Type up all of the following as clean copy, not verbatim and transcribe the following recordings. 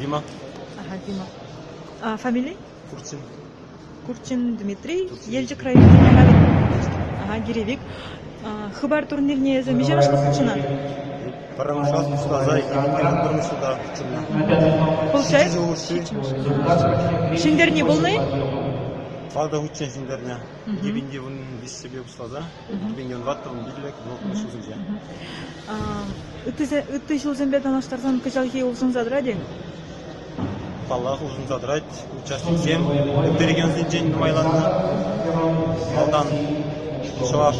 Дима. Ага, Дима. А, фамилия? Курчин. Курчин Дмитрий, Елчӗк районӗнче. Ага, Гиревик. Хыпар турнирне эсӗ миҫемӗш ҫул хутшӑнан? Пӗрремӗш класс пуҫласа 2001 ҫулта хутшӑннӑ. Получается? Ҫӗнтерни пулнӑ-и? Тӑватӑ хутчен ҫӗнтернӗ. 2013-пе пуҫласа 2014 15 16 ҫулсенче. Ытти ҫулсемпе танлаштарсан кӑҫалхи улшӑнса тӑрать-и? Паллах, улшӑнса тӑрать. Участниксем ытти регионсенчен нумайланнӑ. Малтан чӑваш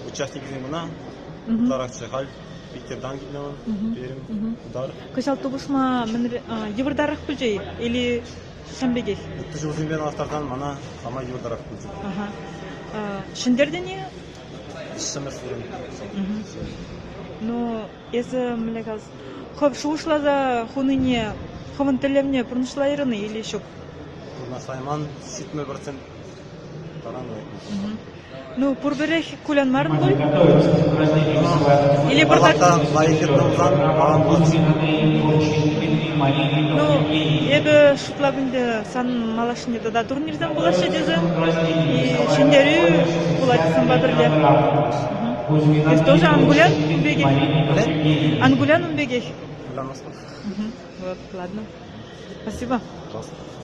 участникӗсем кӑна ытларахчӗ. Халь Питертан килнӗ вӑл, Пермь, Тутар. Кӑҫал тупӑшма мӗнре йывӑртарах пулчӗ-и или ҫавӑн пекех? Ытти ҫулсемпе танлаштарсан мана самай йывӑртарах пулчӗ. Ҫӗнтертӗн-и? Виҫҫӗмӗш вырӑн. Ну, эсӗ мӗнле калас, хӑв шухӑшласа хунине, хӑвӑн тӗллевне пурнӑҫлайрӑн-и или ҫук? Пурнӑҫлайман 70% таран лекнӗ. Ну, пурпӗрех кулянмарӑн пуль? Или пӑртак... Паллах та, лайӑх иртнӗ пулсан аван пулать. Ну, эпӗ шутлап ӗнтӗ, сан малашне тата турнирсем пулаҫҫӗ тесе. И ҫӗнтерӳ пулать санпа пӗрле. Эс тоже ан кулян ун пекех? Ан кулян ун пекех? Кулянмастӑп. Вот, ладно. Спасибо. Пожалуйста.